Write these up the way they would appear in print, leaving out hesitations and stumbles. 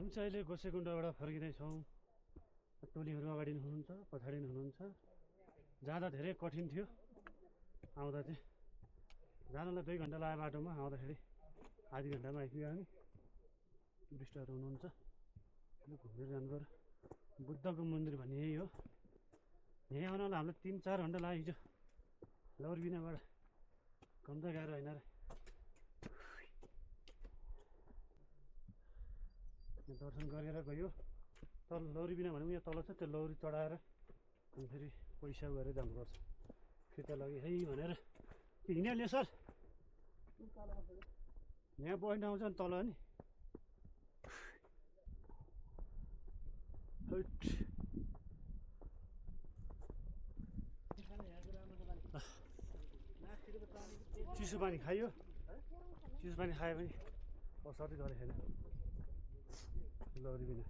हामी चाहिँ अहिले गोसेकुण्डबाट फर्किँदैछौँ। टोलीहरू अगाडि हुनुहुन्छ, पछाडि हुनुहुन्छ। जाँदा धेरै कठिन थियो, आउँदा चाहिँ जानलाई 2 घन्टा लाग्यो बाटोमा, आउँदाखेरि आधी घन्टामा आइपुग्यो। हामी टुरिस्टहरू हुनुहुन्छ, घुमेर जानुपर्यो। बुद्धको मन्दिर भन्ने यही हो। यहाँ आउनलाई हामीलाई 3-4 घन्टा लाग्यो हिजो लौरबिनाबाट। कम त गाह्रो होइन र। दर्शन गरेर गयो। तल लौरीबिना भनेको यहाँ तल छ, त्यो लौरी चढाएर अनि फेरि पैसा गरेर जानुपर्छ। फिर्ता लग्यो है भनेर हिँडिहाल्यो सर। यहाँ पोइन्ट आउँछ नि तल नि। चिसो पानी खायो, चिसो पानी खायो भने असर गरेको छैन। लौरी बिना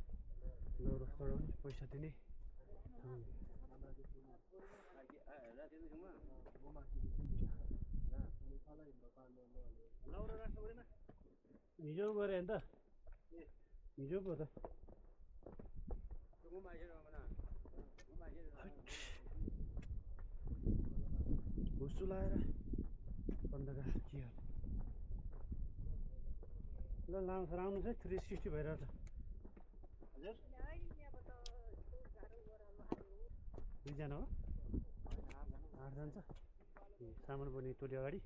लौरो चढाउने पैसा दिने। हिजो गरे नि त, हिजो पो त हुस्सु लगाएर बन्दका के ल लामो सर आउनु चाहिँ 360 भइरहेछ। हजुर 2जना हो, 8 जान्छ। सामान पनि टोली अगाडि।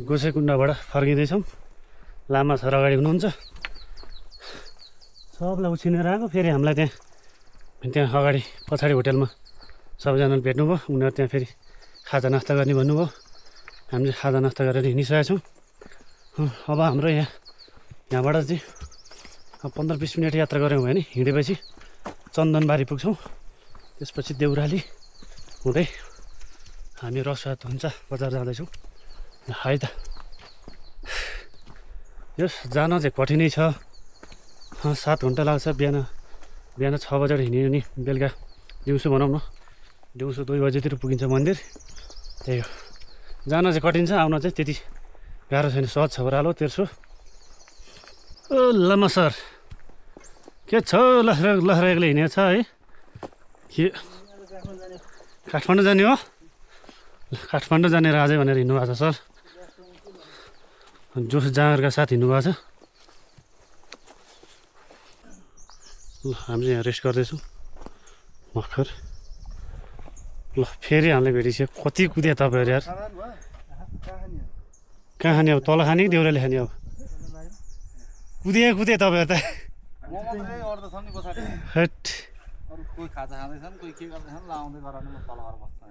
गोसेकुण्डबाट फर्किँदैछौँ। लामा सर अगाडि हुनुहुन्छ। सबलाई उछिनेर आएको। फेरि हामीलाई त्यहाँ अगाडि पछाडि होटेलमा सबैजनाले भेट्नुभयो। उनीहरू त्यहाँ फेरि खाजा नास्ता गर्ने भन्नुभयो। हामीले खाजा नास्ता गरेर हिँडिसकेका छौँ। अब हाम्रो यहाँबाट चाहिँ 15-20 मिनट यात्रा गऱ्यौँ भने हिँडेपछि चन्दनबारी पुग्छौँ। त्यसपछि देउराली हुँदै हामी रसुवा हुन्छ बजार जाँदैछौँ। है त यो जान चाहिँ कठिनै छ। 7 घन्टा लाग्छ। बिहान 6 बजेर हिँड्यो भने बेलुका दिउँसो भनौँ न, दिउँसो 2 बजेतिर पुगिन्छ मन्दिर। त्यही हो, जान चाहिँ कठिन छ, आउन चाहिँ त्यति गाह्रो छैन। सहज छ। ओह्रालो तेर्सो। ओ लामा सर के छ? लहरा एक्लै हिँडेको छ है? के काठमाडौँ जाने हो? काठमाडौँ जाने राजै भनेर हिँड्नु भएको छ सर। जोस जाँगरका साथ हिँड्नु भएको छ। ल हामी चाहिँ यहाँ रेस्ट गर्दैछौँ भर्खर। ल फेरि हामीलाई भेटिसक्यो। कति कुद्यो तपाईँहरू यार? कहाँ खाने अब? तल खाने कि देउराली खाने अब? कुदे तपाईँहरू त। हेट कोही खाजा खाँदैछन्, कोही के गर्दैछन्, लाउँदै गराउने म तल गएर बस्छु।